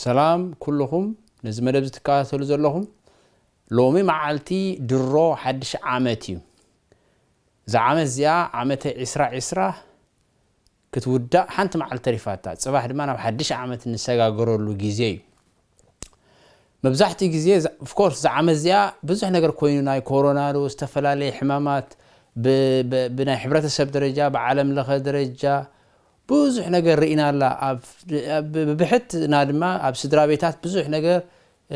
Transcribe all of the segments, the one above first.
ሰላም ኩልኹም ነዚ መደብ ዝትከታተሉ ዘለኹም። ሎሚ መዓልቲ ድሮ ሓድሽ ዓመት እዩ። እዛ ዓመት እዚኣ ዓመተ ዒስራ ዒስራ ክትውዳእ ሓንቲ መዓልቲ ተሪፋታ። ጽባሕ ድማ ናብ ሓድሽ ዓመት እንሰጋገረሉ ግዜ እዩ። መብዛሕትኡ ግዜ እዛ- of course እዛ ዓመት እዚኣ ብዙሕ ነገር ኮይኑ ናይ ኮሮና ዶ ዝተፈላለየ ሕማማት ብ- ብ- ብናይ ሕብረተሰብ ደረጃ ብዓለም ለኸ ደረጃ ብዙሕ ነገር ርኢና ኣላ። ኣብ- ኣብ- ብብሕትና ድማ ኣብ ስድራ ቤታት ብዙሕ ነገር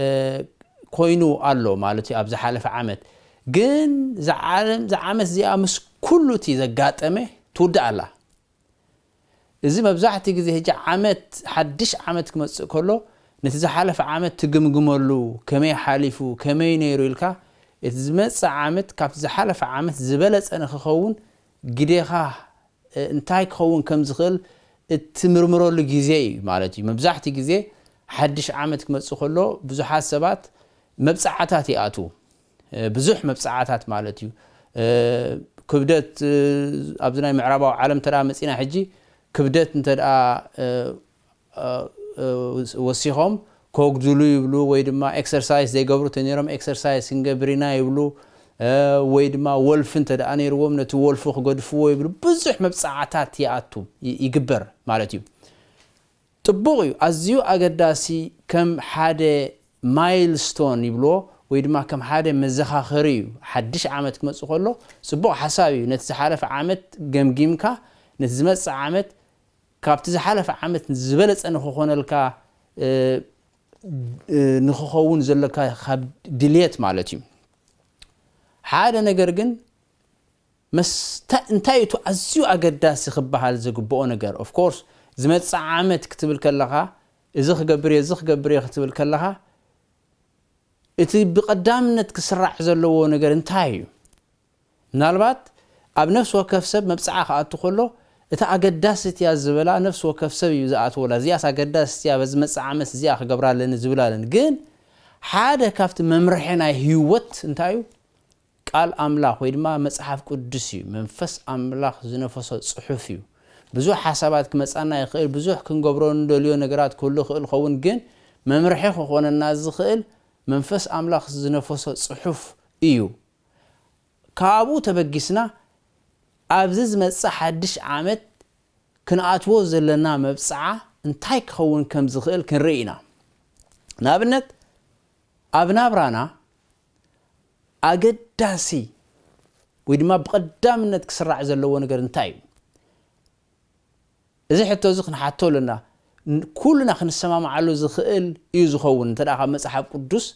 እ፣ ኮይኑ ኣሎ ማለት እዩ። ኣብ ዝሓለፈ ዓመት ግን እዛ ዓለም- እዛ ዓመት እዚኣ ምስ ኩሉ እቲ ዘጋጠመ ትውዳእ ኣላ። እዚ መብዛሕትኡ ግዜ ሕጂ ዓመት ሓድሽ ዓመት ክመጽእ ከሎ ነቲ ዝሓለፈ ዓመት ትግምግመሉ፣ ከመይ ሓሊፉ፣ ከመይ ነይሩ ኢልካ እቲ ዝመጽእ ዓመት ካብቲ ዝሓለፈ ዓመት ዝበለጸ ንክኸውን ግዴኻ እንታይ ክኸውን ከም ዝኽእል እትምርምረሉ ግዜ እዩ ማለት እዩ። መብዛሕትኡ ግዜ ሓድሽ ዓመት ክመጽእ ከሎ ብዙሓት ሰባት መብጽዓታት ይኣትዉ። ብዙሕ መብጽዓታት ማለት እዩ። ክብደት ኣብዚ ናይ ምዕራባዊ ዓለም እንተ መጺና ሕጂ ክብደት እንተ ወሲኾም ከጉድሉ ይብሉ ወይ ድማ ኤክሰርሳይዝ ዘይገብሩ ተነይሮም ኤክሰርሳይዝ ክንገብር ኢና ይብሉ። ወይ ድማ ወልፊ እንተ ደኣ ነይርዎም ነቲ ወልፊ ክገድፍዎ ይብሉ። ብዙሕ መብጻዓታት ይኣቱ ይግበር ማለት እዩ። ጥቡቕ እዩ። ኣዝዩ ኣገዳሲ ከም ሓደ ማይልስቶን ይብልዎ ወይ ድማ ከም ሓደ መዘኻኸሪ እዩ። ሓድሽ ዓመት ክመጽእ ከሎ ጽቡቕ ሓሳብ እዩ። ነቲ ዝሓለፈ ዓመት ገምጊምካ ነቲ ዝመጽእ ዓመት ካብቲ ዝሓለፈ ዓመት ዝበለጸ ንክኾነልካ ንክኸውን ዘለካ ካብ ድልየት ማለት እዩ። ሓደ ነገር ግን እንታይ እዩ ኣዝዩ ኣገዳሲ ክበሃል ዝግብኦ ነገር? ኦፍኮርስ ዝመፅእ ዓመት ክትብል ከለኻ እዚ ክገብር እየ እዚ ክገብር እየ ክትብል ከለኻ እቲ ብቐዳምነት ክስራዕ ዘለዎ ነገር እንታይ እዩ? ምናልባት ኣብ ነፍሲ ወከፍ ሰብ መብፅዓ ክኣቱ ከሎ እታ ኣገዳሲት እያ ዝበላ ነፍሲ ወከፍ ሰብ እዩ ዝኣትወላ። እዚኣስ ኣገዳሲት እያ፣ በዚ መፅእ ዓመት እዚኣ ክገብራ ኣለኒ ዝብል ኣለን። ግን ሓደ ካብቲ መምርሒ ናይ ህይወት እንታይ እዩ? ቃል ኣምላኽ ወይ ድማ መፅሓፍ ቅዱስ እዩ። መንፈስ ኣምላኽ ዝነፈሶ ፅሑፍ እዩ። ብዙሕ ሓሳባት ክመፃና ይኽእል፣ ብዙሕ ክንገብሮ ንደልዮ ነገራት ክህሉ ይኽእል ኸውን፣ ግን መምርሒ ክኾነና ዝኽእል መንፈስ ኣምላኽ ዝነፈሶ ፅሑፍ እዩ። ካብኡ ተበጊስና ኣብዚ ዝመፅእ ሓድሽ ዓመት ክንኣትዎ ዘለና መብፅዓ እንታይ ክኸውን ከም ዝኽእል ክንርኢ ኢና። ንኣብነት ኣብ ናብራና ኣገዳሲ ወይ ድማ ብቐዳምነት ክስራዕ ዘለዎ ነገር እንታይ እዩ? እዚ ሕቶ እዚ ክንሓቶ ኣለና። ኩልና ክንሰማማዓሉ ዝኽእል እዩ ዝኸውን እንተ ካብ መፅሓፍ ቅዱስ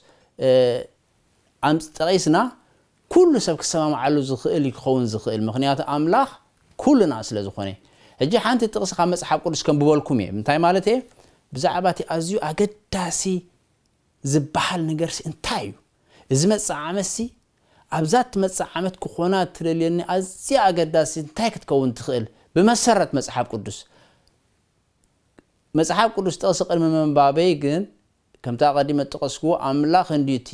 ጠቒስና ኩሉ ሰብ ክሰማማዓሉ ዝኽእል እዩ ክኸውን ዝኽእል፣ ምኽንያቱ ኣምላኽ ኩልና ስለ ዝኾነ። ሕጂ ሓንቲ ጥቕሲ ካብ መፅሓፍ ቅዱስ ከንብበልኩም እየ። እንታይ ማለት እየ? ብዛዕባ እቲ ኣዝዩ ኣገዳሲ ዝበሃል ነገርሲ እንታይ እዩ? እዚ መፅእ ዓመትሲ ኣብዛ እትመፅእ ዓመት ክኾና እትደልየኒ ኣዝያ ኣገዳሲ እንታይ ክትከውን ትኽእል? ብመሰረት መፅሓፍ ቅዱስ መፅሓፍ ቅዱስ ጥቕሲ ቅድሚ ምንባበይ ግን ከምቲ ኣቐዲመ እጠቐስክዎ ኣምላኽ እንድዩ እቲ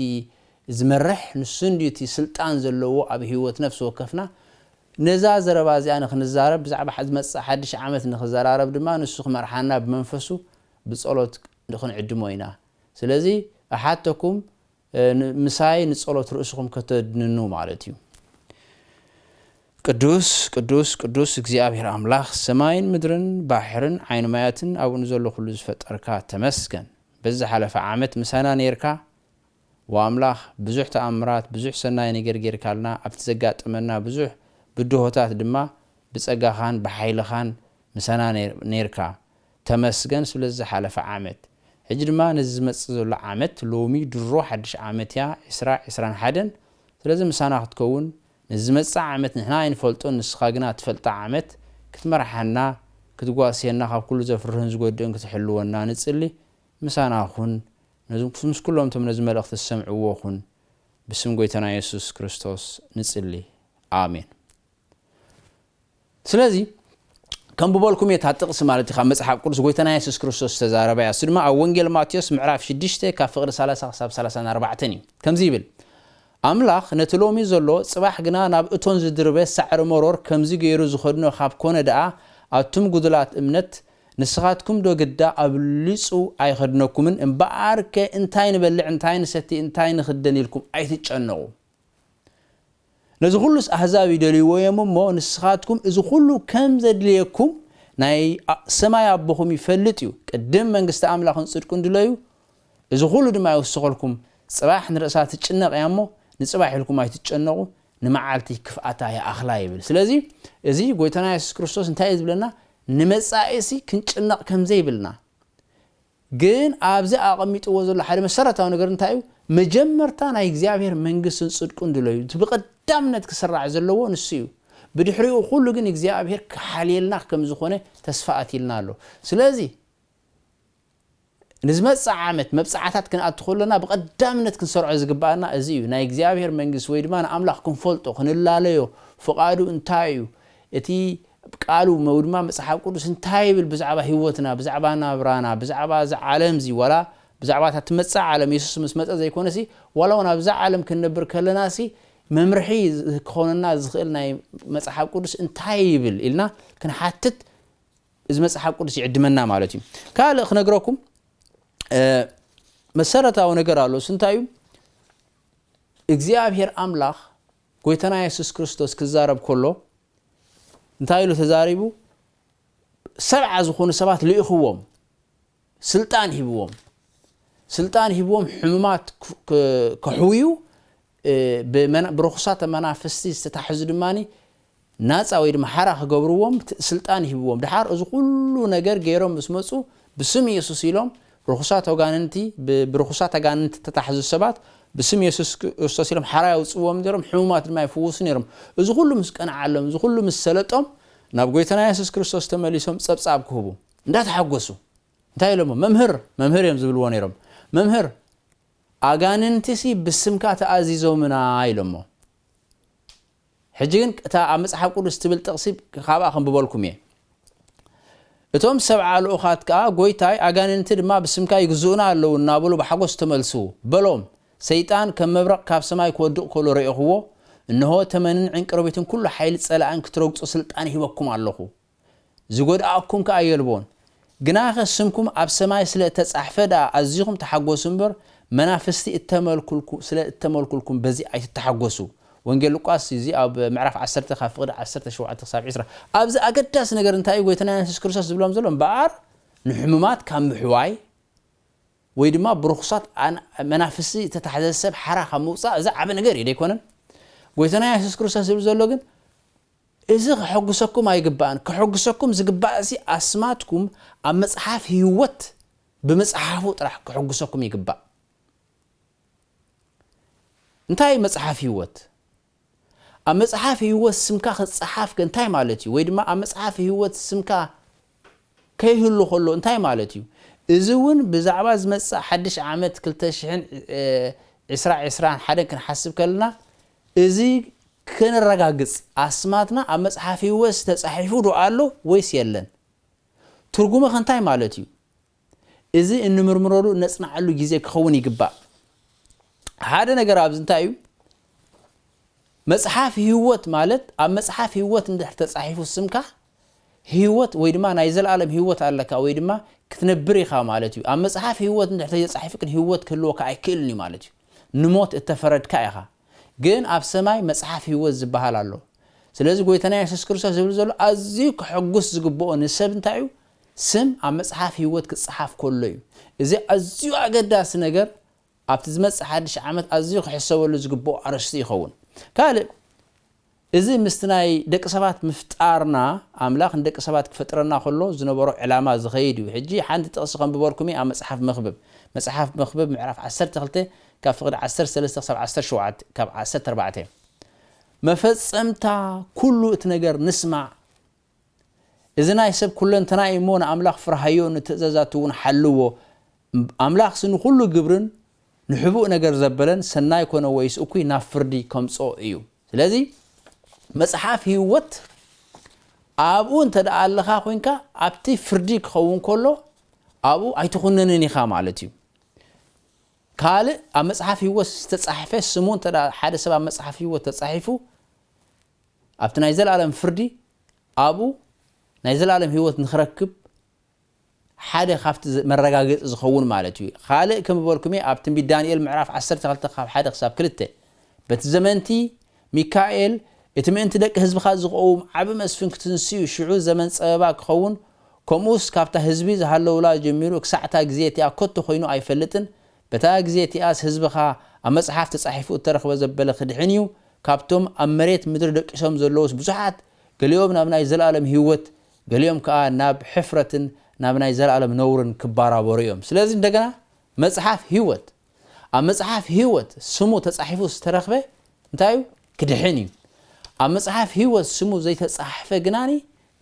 ዝመርሕ፣ ንሱ እንድዩ እቲ ስልጣን ዘለዎ ኣብ ህይወት ነፍሲ ወከፍና። ነዛ ዘረባ እዚኣ ንክንዛረብ ብዛዕባ ዝመፅእ ሓድሽ ዓመት ንክዘራረብ ድማ ንሱ ክመርሓና ብመንፈሱ ብፀሎት ክንዕድሞ ኢና። ስለዚ እሓተኩም ምሳይ ንጸሎት ርእስኹም ከተድንኑ ማለት እዩ። ቅዱስ ቅዱስ ቅዱስ እግዚኣብሔር ኣምላኽ ሰማይን ምድርን ባሕርን ዓይኒ ማያትን ኣብኡ ንዘሎ ኩሉ ዝፈጠርካ ተመስገን። በዚ ዝሓለፈ ዓመት ምሳና ኔርካ ወኣምላኽ ብዙሕ ተኣምራት ብዙሕ ሰናይ ነገር ጌርካልና ኣብቲ ዘጋጠመና ብዙሕ ብድሆታት ድማ ብጸጋኻን ብሓይልኻን ምሳና ኔርካ። ተመስገን ስለዚ ዝሓለፈ ዓመት። ሕጂ ድማ ነዚ ዝመጽእ ዘሎ ዓመት ሎሚ ድሮ ሓድሽ ዓመት እያ ዕስራ ዕስራን ሓደን። ስለዚ ምሳና ክትከውን ነዚ ዝመጽእ ዓመት ንሕና ኣይንፈልጦን ንስኻ ግና ትፈልጣ ዓመት ክትመርሓና ክትጓስየና ካብ ኩሉ ዘፍርህን ዝጎድእን ክትሕልወና ንጽሊ። ምሳና ኩን። ነዚ ምስ ኩሎም እቶም ነዚ መልእኽቲ ዝሰምዕዎ ኩን። ብስም ጎይታና የሱስ ክርስቶስ ንጽሊ። ኣሜን። ስለዚ ከንብበልኩም እየ እታ ጥቕሲ ማለት እዩ ካብ መፅሓፍ ቅዱስ ጎይታና የሱስ ክርስቶስ ዝተዛረበ እያ። እሱ ድማ ኣብ ወንጌል ማቴዎስ ምዕራፍ ሽዱሽተ ካብ ፍቕዲ ሰላሳ ክሳብ ሰላሳን ኣርባዕተን እዩ። ከምዚ ይብል፣ ኣምላኽ ነቲ ሎሚ ዘሎ ፅባሕ ግና ናብ እቶን ዝድርበ ሳዕሪ መሮር ከምዚ ገይሩ ዝኸድኖ ካብ ኮነ ደኣ ኣቱም ጉዱላት እምነት ንስኻትኩም ዶ ግዳ ኣብሊጹ ኣይኸድነኩምን? እምበኣርከ እንታይ ንበልዕ፣ እንታይ ንሰቲ፣ እንታይ ንኽደን ኢልኩም ኣይትጨነቑ። ነዚ ኩሉስ ኣህዛብ ይደልይዎ እዮም እሞ፣ ንስኻትኩም እዚ ኩሉ ከም ዘድልየኩም ናይ ኣ-፣ ሰማይ ኣቦኹም ይፈልጥ እዩ። ቅድም መንግስቲ ኣምላኽን ጽድቁን ድለዩ፣ እዚ ኩሉ ድማ ይውስኸልኩም። ጽባሕ ንርእሳ ትጭነቕ እያ እሞ፣ ንጽባሕ ኢልኩም ኣይትጨነቑ፣ ንመዓልቲ ክፍኣታ ይኣኽላ ይብል። ስለዚ፣ እዚ ጎይታና የሱስ ክርስቶስ እንታይ እዩ ዝብለና? ንመጻኢሲ ክንጭነቕ ከም ዘይብልና። ግን ኣብዚ ኣቐሚጥዎ ዘሎ ሓደ መሰረታዊ ነገር እንታይ እዩ? መጀመርታ ናይ እግዚኣብሔር መንግስትን ጽድቁን ድለዩ። እቲ ብቐዳምነት ክስራዕ ዘለዎ ንሱ እዩ። ብድሕሪኡ ኩሉ ግን እግዚኣብሔር ክሓልየልና ከም ዝኾነ ተስፋ ኣትይልና ኣሎ። ስለዚ፣ ንዝመጽእ ዓመት መብጽዓታት ክንኣቱ ከለና ብቐዳምነት ክንሰርዖ ዝግባኣና እዚ እዩ። ናይ እግዚኣብሔር መንግስቲ ወይ ድማ ንኣምላኽ ክንፈልጦ፣ ክንላለዮ፣ ፍቓዱ እንታይ እዩ? እቲ ቃሉ ወይ ድማ መጽሓፍ ቅዱስ እንታይ ይብል ብዛዕባ ህይወትና፣ ብዛዕባ ናብራና፣ ብዛዕባ እዚ ዓለም እዚ፣ ዋላ ብዛዕባ እታ ትመጽእ ዓለም፣ የሱስ ምስ መጸ ዘይኮነሲ፣ ዋላ እውን ኣብዛ ዓለም ክንነብር ከለናሲ፣ መምርሒ ክኾነና ዝኽእል ናይ መጽሓፍ ቅዱስ እንታይ ይብል ኢልና ክንሓትት እዚ መጽሓፍ ቅዱስ ይዕድመና ማለት እዩ። ካልእ ክነግረኩም፣ እ፣ መሰረታዊ ነገር ኣሎ። እሱ እንታይ እዩ? እግዚኣብሔር ኣምላኽ ጎይታና የሱስ ክርስቶስ ክዛረብ ከሎ እንታይ ኢሉ ተዛሪቡ? ሰብዓ ዝኾኑ ሰባት ልኢኽዎም፣ ስልጣን ሂብዎም። ስልጣን ሂብዎም ሕሙማት ክ-፣ ክ-፣ ከሕውዩ፣ እ፣ ብመና-፣ ብርኹሳት መናፍስቲ ዝተታሕዙ ድማኒ ናጻ ወይ ድማ ሓራ ክገብርዎም ት-፣ ስልጣን ሂብዎም። ድሓር እዚ ኩሉ ነገር ገይሮም ምስ መጹ፣ ብስም የሱስ ኢሎም ርኹሳት ኣጋንንቲ፣ ብ-፣ ብርኹሳት ኣጋንንቲ ተታሕዙ ሰባት ብስም የሱስ ክርስቶስ ኢሎም ሓራ የውጽዎም ነይሮም፣ ሕሙማት ድማ ይፍውሱ ነይሮም። እዚ ኩሉ ምስ ቀንዓሎም፣ እዚ ኩሉ ምስ ሰለጦም፣ ናብ ጎይታና የሱስ ክርስቶስ ተመሊሶም ጸብጻብ ክህቡ እንዳተሓጎሱ። እንታይ ኢሎሞ? መምህር፣ መምህር እዮም ዝብልዎ ነይሮም። መምህር፣ ኣጋንንቲሲ ብስምካ ተኣዚዞምና ኢሎሞ። ሕጂ ግን እታ ኣብ መጽሓፍ ቅዱስ ትብል ጥቕሲ ካብኣ ከንብበልኩም እየ። እቶም ሰብዓ ልኡኻት ከኣ፣ "ጎይታይ፣ ኣጋንንቲ ድማ ብስምካ ይግዝኡና ኣለዉ" እናበሉ ብሓጎስ ተመልስዎ። በሎም፣ "ሰይጣን ከም መብረቕ ካብ ሰማይ ክወድቕ ከሎ ርኤኽዎ። እንሆ፣ ተመንን ዕንቅርቢትን ኩሉ ሓይሊ ጸላእን ክትረግጹ ስልጣን ሂበኩም ኣለኹ። ዝጎድኣኩም ከኣ የልቦን። ግናኸ ስምኩም ኣብ ሰማይ ስለ እተጻሕፈ ደኣ ኣዚኹም ተሓጎሱ እምበር፣ መናፍስቲ እተመልኩልኩ-፣ ስለ እተመልኩልኩም በዚ ኣይትተሓጎሱ።" ወንጌል ሉቃስ እዚ ኣብ ምዕራፍ ዓሰርተ ካብ ፍቕዲ ዓሰርተ ሸውዓተ ክሳብ ዕስራ። ኣብዚ ኣገዳሲ ነገር እንታይ እዩ ጎይታና የሱስ ክርስቶስ ዝብሎም ዘሎ? እምበኣር ንሕሙማት ካብ ምሕዋይ ወይ ድማ ብርኹሳት ኣን-፣ መናፍስቲ ዝተታሕዘ ሰብ ሓራ ካብ ምውጻእ፣ እዚ ዓቢ ነገር እዩ፣ ደይኮነን? ጎይታና የሱስ ክርስቶስ ዝብል ዘሎ ግን፣ እዚ ከሐጉሰኩም ኣይግባእን። ከሐጉሰኩም ዝግባእ እዚ ኣስማትኩም ኣብ መጽሓፍ ህይወት ብምጽሓፉ ጥራሕ ከሐጉሰኩም ይግባእ። እንታይ እዩ መጽሓፍ ህይወት? ኣብ መጽሓፍ ህይወት ስምካ ክጸሓፍ ከ እንታይ ማለት እዩ? ወይ ድማ ኣብ መጽሓፍ ህይወት ስምካ ከይህሉ ከሎ እንታይ ማለት እዩ? እዚ እውን ብዛዕባ ዝመጽእ ሓድሽ ዓመት ክልተ ሽሕን ዕስራ ዕስራን ሓደን ክንሓስብ ከለና፣ እዚ ከነረጋግጽ፣ ኣስማትና ኣብ መጽሓፍ ህይወት ተጻሒፉ ዶ ኣሎ ወይስ የለን? ትርጉሙ ከ እንታይ ማለት እዩ? እዚ እንምርምረሉ እነጽንዓሉ ግዜ ክኸውን ይግባእ። ሓደ ነገር ኣብዚ እንታይ እዩ? መጽሓፍ ህይወት ማለት፣ ኣብ መጽሓፍ ህይወት እንድሕር ተጻሒፉ ስምካ፣ ህይወት ወይ ድማ ናይ ዘለኣለም ህይወት ኣለካ ወይ ድማ ክትነብር ኢኻ ማለት እዩ። ኣብ መጽሓፍ ህይወት እንድሕር ተዘይተጻሒፉ ግን ህይወት ክህልወካ ኣይክእልን እዩ ማለት እዩ። ንሞት እተፈረድካ ኢኻ። ግን ኣብ ሰማይ መጽሓፍ ህይወት ዝበሃል ኣሎ። ስለዚ ጎይታና የሱስ ክርስቶስ ዝብል ዘሎ ኣዝዩ ከሐጉስ ዝግብኦ ንሰብ እንታይ እዩ? ስም ኣብ መጽሓፍ ህይወት ክጸሓፍ ከሎ እዩ። እዚ ኣዝዩ ኣገዳሲ ነገር ኣብቲ ዝመጽእ ሓድሽ ዓመት ኣዝዩ ክሕሰበሉ ዝግብኦ ኣርእስቲ ይኸውን። ካልእ፣ እዚ ምስቲ ናይ ደቂ ሰባት ምፍጣርና፣ ኣምላኽ ንደቂ ሰባት ክፈጥረና ከሎ ዝነበሮ ዕላማ ዝኸይድ እዩ። ሕጂ ሓንቲ ጥቕሲ ከንብበልኩም እየ ኣብ መጽሓፍ መኽብብ። መጽሓፍ መኽብብ ምዕራፍ ዓሰርተ ክልተ ካብ ፍቕዲ ዓሰርተ ሰለስተ ክሳብ ዓሰርተ ሸውዓተ፣ ካብ ዓሰርተ ኣርባዕተ። "መፈጸምታ ኩሉ እቲ ነገር ንስማዕ። እዚ ናይ ሰብ ኩለንተና እዩ እሞ፣ ንኣምላኽ ፍርሃዮ፣ ንትእዛዛቱ እውን ሓልዎ። ኣምላኽሲ ንኹሉ ግብርን ንሕቡእ ነገር ዘበለን ሰናይ ኮነ ወይስ እኩይ ናብ ፍርዲ ከምጽኦ እዩ።" ስለዚ መጽሓፍ ህይወት ኣብኡ እንተ ደኣ ኣለኻ ኮይንካ፣ ኣብቲ ፍርዲ ክኸውን ከሎ ኣብኡ ኣይትኹነንን ኢኻ ማለት እዩ። ካልእ ኣብ መጽሓፍ ህይወት ዝተጻሕፈ ስሙ እንተ ደኣ ሓደ ሰብ ኣብ መጽሓፍ ህይወት ተጻሒፉ፣ ኣብቲ ናይ ዘለኣለም ፍርዲ ኣብኡ ናይ ዘለኣለም ህይወት ንኽረክብ ሓደ ካብቲ መረጋገፂ ዝኸውን ማለት እዩ። ካልእ ከም ዝበልኩምየ ኣብ ትንቢት ዳንኤል ምዕራፍ ዓሰርተ ክልተ ካብ ሓደ ክሳብ ክልተ፣ በቲ ዘመንቲ ሚካኤል እቲ ምእንቲ ደቂ ህዝብኻ ዝቐውም ዓቢ መስፍን ክትንስዩ ሽዑ ዘመን ጸበባ ክኸውን፣ ከምኡስ ካብታ ህዝቢ ዝሃለውላ ጀሚሩ ክሳዕታ ግዜ እቲኣ ከቶ ኮይኑ ኣይፈልጥን። በታ ግዜ እቲኣስ ህዝብኻ ኣብ መጽሓፍ ተጻሒፉ እተረኽበ ዘበለ ክድሕን እዩ። ካብቶም ኣብ መሬት ምድሪ ደቂሶም ዘለዉስ ብዙሓት፣ ገሊኦም ናብ ናይ ዘለኣለም ህይወት፣ ገሊኦም ከኣ ናብ ሕፍረትን ናብ ናይ ዘለኣለም ነውርን ክባራበሩ እዮም። ስለዚ እንደገና መጽሓፍ ህይወት፣ ኣብ መጽሓፍ ህይወት ስሙ ተጻሒፉ ዝተረኽበ እንታይ እዩ? ክድሕን እዩ። ኣብ መጽሓፍ ህይወት ስሙ ዘይተጻሕፈ ግናኒ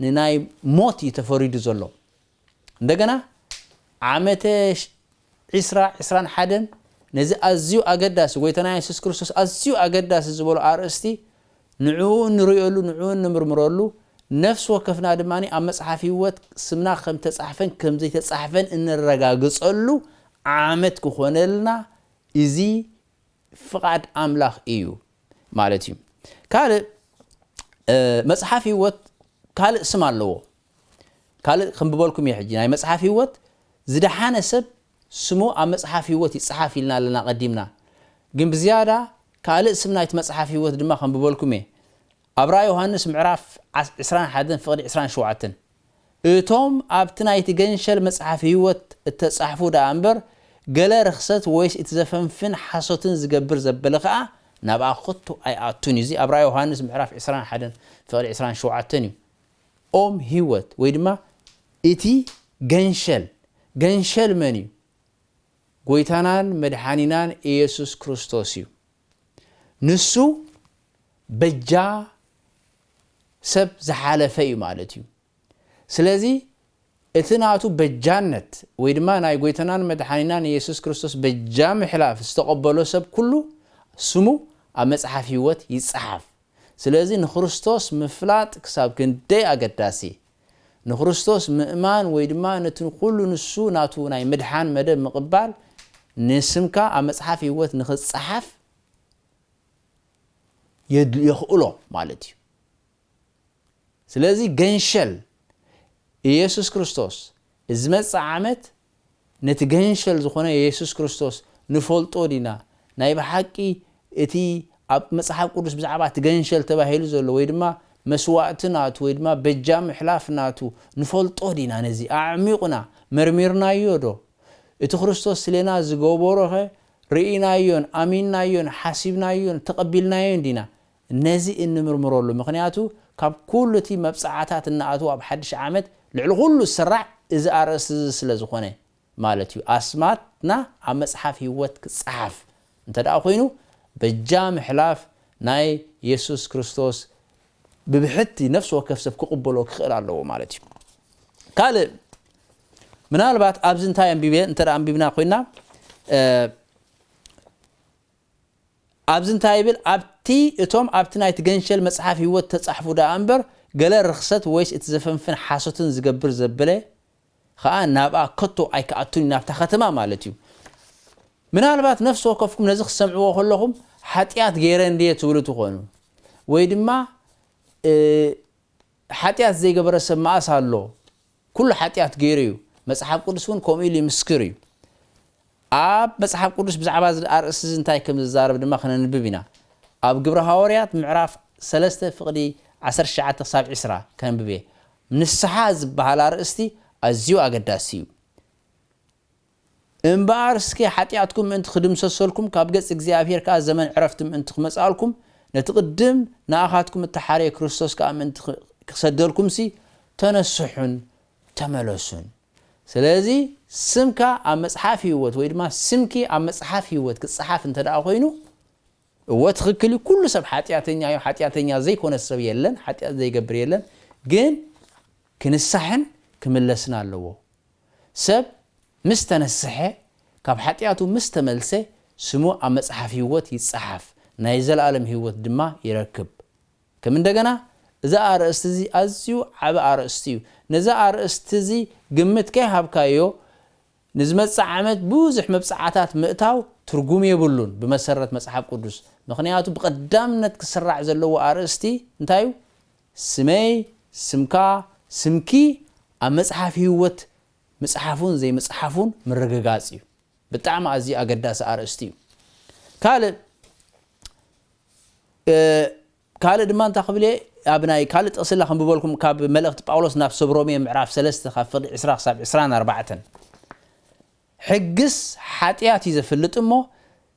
ንናይ ሞት እዩ ተፈሪዱ ዘሎ። እንደገና ዓመተ ዒስራ ዒስራን ሓደን ነዚ ኣዝዩ ኣገዳሲ፣ ጎይታና የሱስ ክርስቶስ ኣዝዩ ኣገዳሲ ዝበሎ ኣርእስቲ ንዕኡ እንርእየሉ፣ ንዕኡ እንምርምረሉ፣ ነፍሲ ወከፍና ድማ ኣብ መጽሓፍ ህይወት ስምና ከም ተጻሕፈን ከም ዘይተጻሕፈን እንረጋግጸሉ ዓመት ክኾነልና እዚ ፍቓድ ኣምላኽ እዩ ማለት እዩ። ካልእ መጽሓፍ ህይወት ካልእ ስም ኣለዎ። ካልእ ክንብበልኩም እየ ሕጂ። ናይ መጽሓፍ ህይወት ዝደሓነ ሰብ ስሙ ኣብ መጽሓፍ ህይወት ይጽሓፍ ኢልና ኣለና ቀዲምና። ግን ብዝያዳ ካልእ ስም ናይቲ መጽሓፍ ህይወት ድማ ክንብበልኩም እየ። ኣብ ራእይ ዮሃንስ ምዕራፍ ዒስራን ሓደን ፍቕዲ ዒስራን ሸውዓተን፣ እቶም ኣብቲ ናይቲ ገንሸል መጽሓፍ ህይወት እተጻሕፉ ደኣ እምበር፣ ገለ ርኽሰት ወይስ እቲ ዘፈንፍን ሓሶትን ዝገብር ዘበለ ኸኣ ናብኣ ኸቶ ኣይኣቱን እዩ። እዚ ኣብ ራእይ ዮሃንስ ምዕራፍ ዒስራን ሓደን ፍቕዲ ዒስራን ሸውዓተን እዩ። ኦም ህይወት ወይ ድማ እቲ ገንሸል፣ ገንሸል መን እዩ? ጎይታናን መድሓኒናን ኢየሱስ ክርስቶስ እዩ። ንሱ በጃ ሰብ ዝሓለፈ እዩ ማለት እዩ። ስለዚ እቲ ናቱ በጃነት ወይ ድማ ናይ ጎይታናን መድሓኒናን ኢየሱስ ክርስቶስ በጃ ምሕላፍ ዝተቐበሎ ሰብ ኩሉ ስሙ ኣብ መጽሓፍ ህይወት ይጸሓፍ። ስለዚ ንክርስቶስ ምፍላጥ ክሳብ ክንደይ ኣገዳሲ! ንክርስቶስ ምእማን ወይ ድማ ነቲ ኩሉ ንሱ ናቱ ናይ ምድሓን መደብ ምቕባል ንስምካ ኣብ መጽሓፍ ህይወት ንክጸሓፍ የድ- የኽእሎ ማለት እዩ። ስለዚ ገንሸል ኢየሱስ ክርስቶስ ዝመጽእ ዓመት ነቲ ገንሸል ዝኾነ የሱስ ክርስቶስ ንፈልጦ ዲና? ናይ ብሓቂ እቲ ኣብ መጽሓፍ ቅዱስ ብዛዕባ እቲ ገንሸል ተባሂሉ ዘሎ ወይ ድማ መስዋእቲ ናቱ ወይ ድማ በጃ ምሕላፍ ናቱ ንፈልጦ ዲና? ነዚ ኣዕሚቑና መርሚርናዮ ዶ? እቲ ክርስቶስ ስሌና ዝገበሮኸ ርኢናዮን ኣሚንናዮን ሓሲብናዮን ተቐቢልናዮን ዲና? ነዚ እንምርምረሉ። ምኽንያቱ ካብ ኩሉ እቲ መብጽዓታት እናኣትዉ ኣብ ሓድሽ ዓመት ልዕሊ ኩሉ ዝስራዕ እዚ ኣርእስቲ እዚ ስለ ዝኾነ ማለት እዩ። ኣስማትና ኣብ መጽሓፍ ህይወት ክጸሓፍ እንተ ደኣ ኮይኑ በጃ ምሕላፍ ናይ የሱስ ክርስቶስ ብብሕቲ ነፍሲ ወከፍ ሰብ ክቕበሎ ክኽእል ኣለዎ ማለት እዩ። ካልእ ምናልባት ኣብዚ እንታይ ኣንቢበ እንተ ደኣ ኣንቢብና ኮይና ኣብዚ እንታይ ይብል? ኣብቲ እቶም ኣብቲ ናይቲ ገንሸል መጽሓፍ ህይወት ተጻሕፉ ደኣ እምበር ገለ ርኽሰት ወይስ እቲ ዘፈንፍን ሓሶትን ዝገብር ዘበለ ኸኣ ናብኣ ከቶ ኣይክኣቱን እዩ፣ ናብታ ከተማ ማለት እዩ። ምናልባት ነፍሲ ወከፍኩም ነዚ ክትሰምዕዎ ከለኹም ሓጢኣት ገይረ እንድየ ትብሉ ትኾኑ ወይ ድማ ሓጢኣት ዘይገበረ ሰብ መኣስ ኣሎ? ኩሉ ሓጢኣት ገይሩ እዩ። መጽሓፍ ቅዱስ እውን ከምኡ ኢሉ ይምስክር እዩ። ኣብ መጽሓፍ ቅዱስ ብዛዕባ እዚ ኣርእስቲ እዚ እንታይ ከም ዝዛረብ ድማ ክነንብብ ኢና። ኣብ ግብሪ ሃዋርያት ምዕራፍ ሰለስተ ፍቕዲ ዓሰርተ ትሽዓተ ክሳብ ዕስራ ከንብብ እየ። ንስሓ ዝበሃል ኣርእስቲ ኣዝዩ ኣገዳሲ እዩ። እምበኣር እስከ ሓጢኣትኩም ምእንቲ ክድምሰሰልኩም ካብ ገጽ እግዚኣብሔር ከኣ ዘመን ዕረፍቲ ምእንቲ ክመጽኣልኩም ነቲ ቅድም ንኣኻትኩም እተሓርየ ክርስቶስ ከኣ ምእንቲ ክሰደልኩምሲ ተነስሑን ተመለሱን። ስለዚ ስምካ ኣብ መጽሓፍ ህይወት ወይ ድማ ስምኪ ኣብ መጽሓፍ ህይወት ክጸሓፍ እንተ ደኣ ኮይኑ እወ ትኽክል እዩ። ኩሉ ሰብ ሓጢኣተኛ እዩ። ሓጢኣተኛ ዘይኮነ ሰብ የለን። ሓጢኣት ዘይገብር የለን። ግን ክንሳሕን ክምለስን ኣለዎ። ሰብ ምስ ተነስሐ ካብ ሓጢኣቱ ምስ ተመልሰ ስሙ ኣብ መጽሓፍ ህይወት ይጸሓፍ፣ ናይ ዘለኣለም ህይወት ድማ ይረክብ። ከም እንደገና እዚ ኣርእስቲ እዚ ኣዝዩ ዓቢ ኣርእስቲ እዩ። ነዚ ኣርእስቲ እዚ ግምት ከይሃብካዮ ንዝመጽእ ዓመት ብዙሕ መብጽዓታት ምእታው ትርጉም የብሉን ብመሰረት መጽሓፍ ቅዱስ። ምኽንያቱ ብቐዳምነት ክስራዕ ዘለዎ ኣርእስቲ እንታይ እዩ? ስመይ፣ ስምካ፣ ስምኪ ኣብ መጽሓፍ ህይወት ምጽሓፉን ዘይምጽሓፉን ምርግጋጽ እዩ። ብጣዕሚ ኣዝዩ ኣገዳሲ ኣርእስቲ እዩ። ካልእ ካልእ ድማ እንታ ክብል እየ፣ ኣብ ናይ ካልእ ጥቕስላ ክንብበልኩም፣ ካብ መልእኽቲ ጳውሎስ ናብ ሰብ ሮሜ ምዕራፍ ሰለስተ ካብ ፍቕዲ ዕስራ ክሳብ ዕስራን ኣርባዕተን። ሕግስ ሓጢኣት እዩ ዘፍልጥ እሞ፣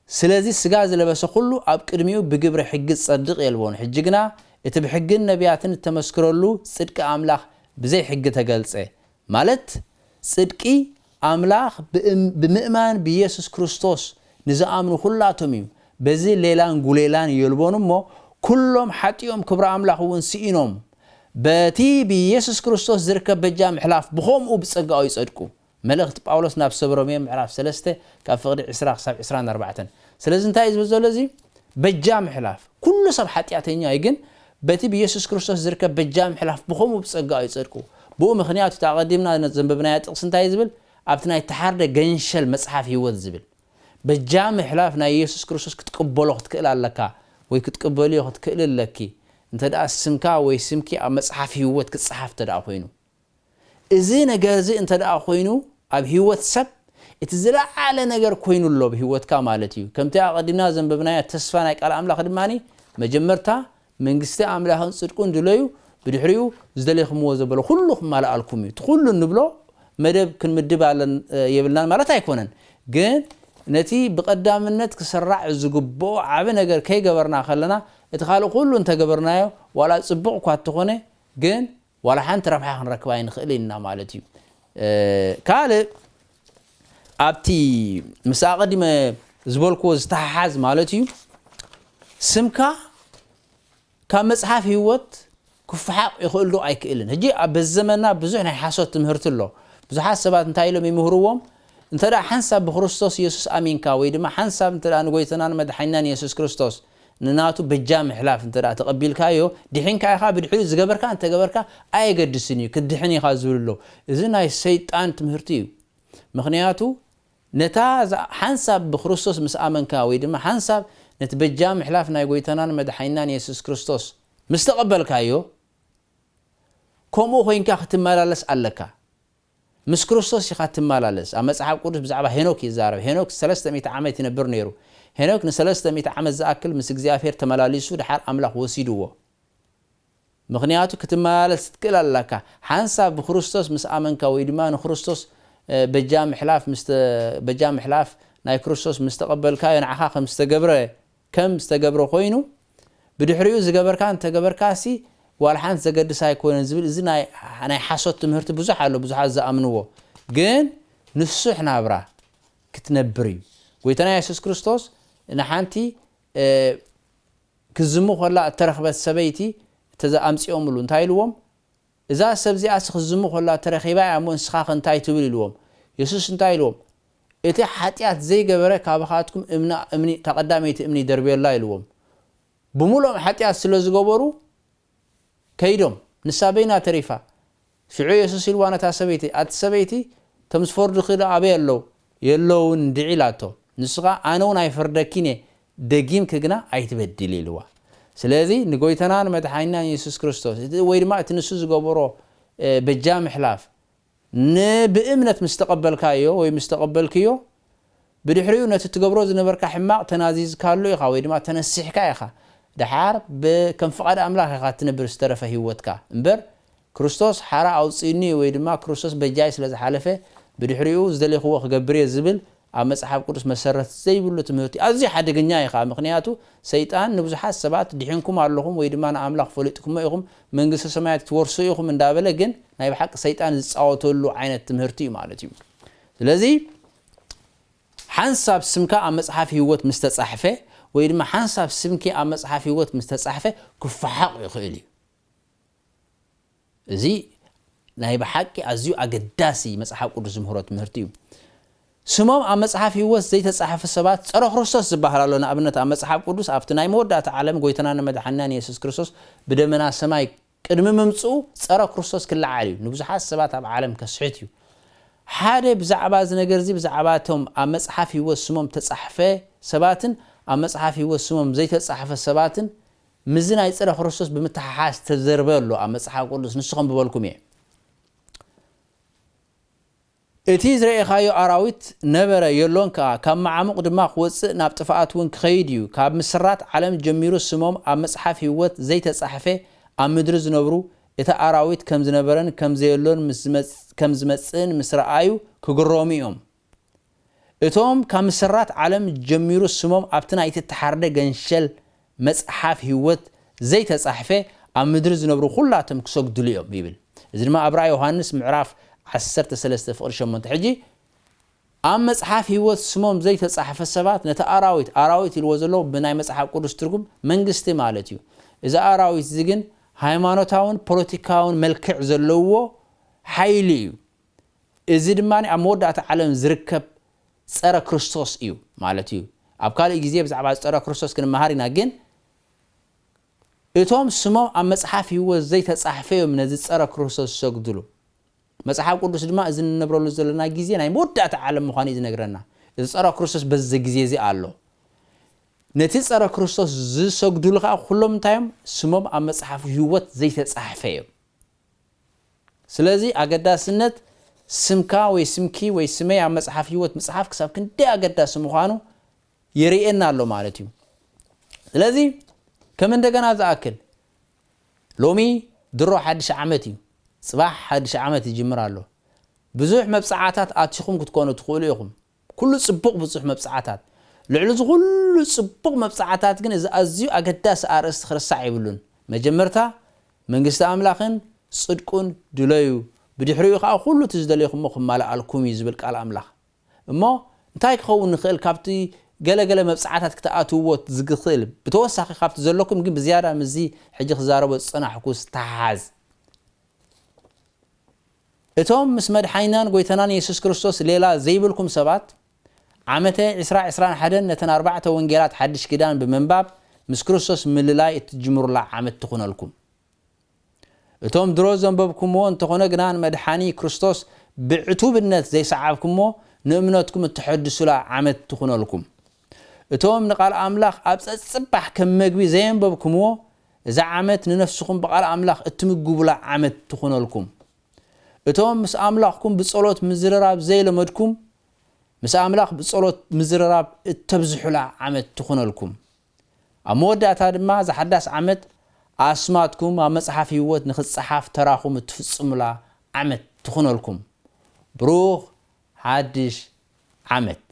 ስለዚ ስጋ ዝለበሰ ኩሉ ኣብ ቅድሚኡ ብግብሪ ሕጊ ዝጸድቕ የልቦን። ሕጂ ግና እቲ ብሕግን ነቢያትን እተመስክረሉ ጽድቂ ኣምላኽ ብዘይ ሕጊ ተገልጸ። ማለት ጽድቂ ኣምላኽ ብእም- ብምእማን ብኢየሱስ ክርስቶስ ንዝኣምኑ ኩላቶም እዩ። በዚ ሌላን ጉሌላን የልቦን እሞ፣ ኩሎም ሓጢኦም ክብሪ ኣምላኽ እውን ስኢኖም፣ በቲ ብኢየሱስ ክርስቶስ ዝርከብ በጃ ምሕላፍ ብኸምኡ ብጸጋኡ ይጸድቁ። መልእኽቲ ጳውሎስ ናብ ሰብ ሮሜ ምዕራፍ ሰለስተ ካብ ፍቕዲ ዕስራ ክሳብ ዕስራን ኣርባዕተን። ስለዚ እንታይ እዩ ዝብል ዘሎ እዚ? በጃ ምሕላፍ። ኩሉ ሰብ ሓጢኣተኛ እዩ፣ ግን በቲ ብኢየሱስ ክርስቶስ ዝርከብ በጃ ምሕላፍ ብኸምኡ ብጸጋ እዩ ጸድቁ። ብኡ ምኽንያት እቲ ኣቐዲምና ዘንበብናዮ ጥቕሲ እንታይ እዩ ዝብል? ኣብቲ ናይ ተሓርደ ገንሸል መጽሓፍ ህይወት ዝብል። በጃ ምሕላፍ ናይ ኢየሱስ ክርስቶስ ክትቅበሎ ክትክእል ኣለካ፣ ወይ ክትቅበልዮ ክትክእል ኣለኪ። እንተ ደኣ ስምካ ወይ ስምኪ ኣብ መጽሓፍ ህይወት ክጸሓፍ እንተ ደኣ ኮይኑ። እዚ ነገር እዚ እንተ ደኣ ኮይኑ ኣብ ህይወት ሰብ እቲ ዝለዓለ ነገር ኮይኑ ኣሎ ብህይወትካ ማለት እዩ። ከምቲ ኣቐዲምና ዘንበብናዮ ተስፋ ናይ ቃል ኣምላኽ ድማ መጀመርታ መንግስቲ ኣምላኽን ጽድቁን ድለዩ፣ ብድሕሪኡ ዝደለይኩምዎ ዘበለ ኩሉ ክማልኣልኩም እዩ። እቲ ኩሉ እንብሎ መደብ ክንምድብ ኣለን የብልናን ማለት ኣይኮነን። ግን ነቲ ብቐዳምነት ክስራዕ ዝግብኦ ዓቢ ነገር ከይገበርና ከለና እቲ ካልእ ኩሉ እንተገበርናዮ ዋላ ጽቡቕ እኳ እንተኾነ ግን ዋላ ሓንቲ ረብሓ ክንረክብ ኣይንኽእል ኢና ማለት እዩ። ካልእ ኣብቲ ምስ ኣቐዲመ ዝበልክዎ ዝተሓሓዝ ማለት እዩ፣ ስምካ ካብ መጽሓፍ ህይወት ክፈሓቕ ይኽእል ዶ ኣይክእልን? ሕጂ ኣብ በዚ ዘመንና ብዙሕ ናይ ሓሶት ትምህርቲ ኣሎ። ብዙሓት ሰባት እንታይ ኢሎም ይምህርዎም? እንተ ደኣ ሓንሳብ ብክርስቶስ ኢየሱስ ኣሚንካ ወይ ድማ ሓንሳብ እንተ ደኣ ንጎይታናን መድሓኒናን ኢየሱስ ክርስቶስ ንናቱ በጃ ምሕላፍ እንተ ደኣ ተቐቢልካዮ፣ ድሒንካ ኢኻ፣ ብድሕሪኡ ዝገበርካ እንተገበርካ ኣየገድስን እዩ፣ ክትድሕን ኢኻ ዝብል ኣሎ። እዚ ናይ ሰይጣን ትምህርቲ እዩ። ምኽንያቱ ነታ እዛ ሓንሳብ ብክርስቶስ ምስ ኣመንካ ወይ ድማ ሓንሳብ ነቲ በጃ ምሕላፍ ናይ ጎይታናን መድሓኒናን የሱስ ክርስቶስ ምስ ተቐበልካዮ፣ ከምኡ ኮይንካ ክትመላለስ ኣለካ። ምስ ክርስቶስ ኢኻ ትመላለስ። ኣብ መጽሓፍ ቅዱስ ብዛዕባ ሄኖክ ይዛረብ። ሄኖክ ሰለስተ ሚእቲ ዓመት ይነብር ነይሩ። ሄኖክ ንሰለስተ ሚእቲ ዓመት ዝኣክል ምስ እግዚኣብሔር ተመላሊሱ ድሓር ኣምላኽ ወሲድዎ። ምኽንያቱ ክትመላለስ ትክእል ኣለካ። ሓንሳብ ብክርስቶስ ምስ ኣመንካ ወይ ድማ ንክርስቶስ በጃ ምሕላፍ በጃ ምሕላፍ ናይ ክርስቶስ ምስ ተቐበልካዮ ንዓኻ ከም ዝተገብረ ከም ዝተገብረ ኮይኑ ብድሕሪኡ ዝገበርካ እንተገበርካሲ ዋላ ሓንቲ ዘገድስ ኣይኮነን ዝብል እዚ ናይ ሓሶት ትምህርቲ ብዙሕ ኣሎ፣ ብዙሓት ዝኣምንዎ። ግን ንሱሕ ናብራ ክትነብር እዩ። ጎይታና የሱስ ክርስቶስ ንሓንቲ ክዝሙ ከላ እተረኽበት ሰበይቲ ኣምፂኦምሉ እንታይ ኢልዎም? እዛ ሰብ እዚኣስ ክዝሙ ከላ ተረኺባ እያ እሞ ንስኻ ከ እንታይ ትብል ኢልዎም። የሱስ እንታይ ኢልዎም? እቲ ሓጢኣት ዘይገበረ ካባኻትኩም እምና እምኒ እታ ቀዳመይቲ እምኒ ይደርብየላ ኢልዎም። ብምሉኦም ሓጢኣት ስለ ዝገበሩ ከይዶም ንሳ በይና ተሪፋ። ሽዑ የሱስ ኢልዋ ነታ ሰበይቲ ኣቲ ሰበይቲ እቶም ዝፈርዱኺ ዶ ኣበይ ኣለዉ? የለውን እንድዒ ኢላቶ። ንሱ ኸኣ ኣነ እውን ኣይፈርደኪን እየ፣ ደጊምኪ ግና ኣይትበድሊ ኢልዋ። ስለዚ ንጎይታና ንመድሓኒና የሱስ ክርስቶስ ወይ ድማ እቲ ንሱ ዝገበሮ በጃ ምሕላፍ ብእምነት ምስ ተቐበልካዮ ወይ ምስ ተቐበልክዮ ብድሕሪኡ ነቲ ትገብሮ ዝነበርካ ሕማቕ ተናዚዝካሉ ኢኻ ወይ ድማ ተነሲሕካ ኢኻ። ደሓር ከም ፍቓድ ኣምላኽ ኢኻ ትነብር ዝተረፈ ህይወትካ እምበር ክርስቶስ ሓራ ኣውፅእኒ ወይ ድማ ክርስቶስ በጃይ ስለ ዝሓለፈ ብድሕሪኡ ዝደለይክዎ ክገብር እየ ዝብል ኣብ መጽሓፍ ቅዱስ መሰረት ዘይብሉ ትምህርቲ ኣዝዩ ሓደገኛ እዩ ከዓ። ምኽንያቱ ሰይጣን ንብዙሓት ሰባት ድሒንኩም ኣለኹም ወይ ድማ ንኣምላኽ ፈሊጥኩሞ ኢኹም መንግስቲ ሰማያት ትወርሱ ኢኹም እንዳበለ ግን ናይ ብሓቂ ሰይጣን ዝፃወተሉ ዓይነት ትምህርቲ እዩ ማለት እዩ። ስለዚ ሓንሳብ ስምካ ኣብ መጽሓፍ ህይወት ምስ ተጻሕፈ ወይ ድማ ሓንሳብ ስምኪ ኣብ መጽሓፍ ህይወት ምስ ተጻሕፈ ክፈሓቕ ይኽእል እዩ። እዚ ናይ ብሓቂ ኣዝዩ ኣገዳሲ መጽሓፍ ቅዱስ ዝምህሮ ትምህርቲ እዩ። ስሞም ኣብ መጽሓፍ ህይወት ዘይተጻሕፈ ሰባት ጸረ ክርስቶስ ዝበሃል ኣሎ። ንኣብነት ኣብ መጽሓፍ ቅዱስ ኣብቲ ናይ መወዳእታ ዓለም ጎይታና ንመድሓኒናን የሱስ ክርስቶስ ብደመና ሰማይ ቅድሚ ምምጽኡ ጸረ ክርስቶስ ክለዓል እዩ። ንብዙሓት ሰባት ኣብ ዓለም ከስሕት እዩ። ሓደ ብዛዕባ እዚ ነገር እዚ ብዛዕባ እቶም ኣብ መጽሓፍ ህይወት ስሞም ተጻሕፈ ሰባትን ኣብ መጽሓፍ ህይወት ስሞም ዘይተጻሕፈ ሰባትን ምዚ ናይ ጸረ ክርስቶስ ብምትሓሓዝ ተዘርበ ኣሎ ኣብ መጽሓፍ ቅዱስ። ንሱ ከም ብበልኩም እየ። እቲ ዝረኤኻዮ ኣራዊት ነበረ፣ የሎን ከኣ፣ ካብ መዓሙቕ ድማ ክወጽእ፣ ናብ ጥፍኣት እውን ክኸይድ እዩ። ካብ ምስራት ዓለም ጀሚሩ ስሞም ኣብ መጽሓፍ ህይወት ዘይተጻሕፈ ኣብ ምድሪ ዝነብሩ፣ እቲ ኣራዊት ከም ዝነበረን ከም ዘየሎን ምስ ዝመጽ-፣ ከም ዝመጽእን ምስ ረኣዩ ክግረሙ እዮም። እቶም ካብ ምስራት ዓለም ጀሚሩ ስሞም ኣብቲ ናይቲ እተሓርደ ገንሸል መጽሓፍ ህይወት ዘይተጻሕፈ ኣብ ምድሪ ዝነብሩ ኩላቶም ክሰግድሉ እዮም ይብል። እዚ ድማ ኣብ ራእይ ዮሃንስ ምዕራፍ ዓሰርተ ሰለስተ ፍቕሪ ሸሞንተ። ሕጂ ኣብ መጽሓፍ ህይወት ስሞም ዘይተጻሕፈ ሰባት ነቲ ኣራዊት፣ ኣራዊት ኢልዎ ዘሎ ብናይ መጽሓፍ ቅዱስ ትርጉም መንግስቲ ማለት እዩ። እዚ ኣራዊት እዚ ግን ሃይማኖታውን ፖለቲካውን መልክዕ ዘለዎ ሓይሊ እዩ። እዚ ድማ ኣብ መወዳእታ ዓለም ዝርከብ ጸረ ክርስቶስ እዩ ማለት እዩ። ኣብ ካልእ ግዜ ብዛዕባ ጸረ ክርስቶስ ክንመሃር ኢና፣ ግን እቶም ስሞም ኣብ መጽሓፍ ህይወት ዘይተጻሕፈ እዮም ነዚ ጸረ ክርስቶስ ዝሰግድሉ። መጽሓፍ ቅዱስ ድማ እዚ እንነብረሉ ዘለና ግዜ ናይ መወዳእታ ዓለም ምዃኑ እዩ ዝነግረና። እዚ ጸረ ክርስቶስ በዚ ግዜ እዚ ኣሎ። ነቲ ጸረ ክርስቶስ ዝሰግድሉ ከኣ ኩሎም እንታይ እዮም? ስሞም ኣብ መጽሓፍ ህይወት ዘይተጻሕፈ እዮም። ስለዚ ኣገዳስነት ስምካ ወይ ስምኪ ወይ ስመይ ኣብ መጽሓፍ ህይወት ምጽሓፍ ክሳብ ክንደይ ኣገዳሲ ምዃኑ የርእየና ኣሎ ማለት እዩ። ስለዚ ከም እንደገና ዝኣክል ሎሚ ድሮ ሓድሽ ዓመት እዩ። ጽባሕ ሓድሽ ዓመት ይጅምር ኣሎ። ብዙሕ መብጽዓታት ኣቲኹም ክትኮኑ ትኽእሉ ኢኹም። ኩሉ ጽቡቕ ብዙሕ መብጽዓታት። ልዕሊ እዚ ኩሉ ጽቡቕ መብጽዓታት ግን እዚ ኣዝዩ ኣገዳሲ ኣርእስቲ ክርሳዕ የብሉን። መጀመርታ መንግስቲ ኣምላኽን ጽድቁን ድለዩ፣ ብድሕሪኡ ከኣ ኩሉ እቲ ዝደለይኩሞ ክማልኣልኩም እዩ ዝብል ቃል ኣምላኽ። እሞ እንታይ ክኸውን ንኽእል ካብቲ ገለገለ መብጽዓታት ክትኣትውዎ ዝኽእል ብተወሳኺ ካብቲ ዘለኩም ግን ብዝያዳ ምስዚ ሕጂ ክዛረቦ ዝጸናሕኩ ዝተሓሓዝ? እቶም ምስ መድሓኒናን ጎይታናን የሱስ ክርስቶስ ሌላ ዘይብልኩም ሰባት፣ ዓመተ ዕስራ ዕስራን ሓደን ነተን ኣርባዕተ ወንጌላት ሓድሽ ኪዳን ብምንባብ ምስ ክርስቶስ ምልላይ እትጅምሩላ ዓመት ትኹነልኩም። እቶም ድሮ ዘንበብኩምዎ እንተኾነ ግና ንመድሓኒ ክርስቶስ ብዕቱብነት ዘይሰዓብኩምዎ ንእምነትኩም እትሐድሱላ ዓመት ትኹነልኩም። እቶም ንቃል ኣምላኽ ኣብ ጸጽባሕ ከም መግቢ ዘየንበብኩምዎ እዛ ዓመት ንነፍስኹም ብቃል ኣምላኽ እትምግቡላ ዓመት ትኹነልኩም። እቶም ምስ ኣምላኽኩም ብጸሎት ምዝርራብ ዘይለመድኩም ምስ ኣምላኽ ብጸሎት ምዝርራብ እተብዝሑላ ዓመት ትኹነልኩም። ኣብ መወዳእታ ድማ እዛ ሓዳስ ዓመት ኣስማትኩም ኣብ መጽሓፍ ህይወት ንኽትጸሓፍ ተራኹም እትፍጽሙላ ዓመት ትኹነልኩም። ብሩኽ ሓድሽ ዓመት።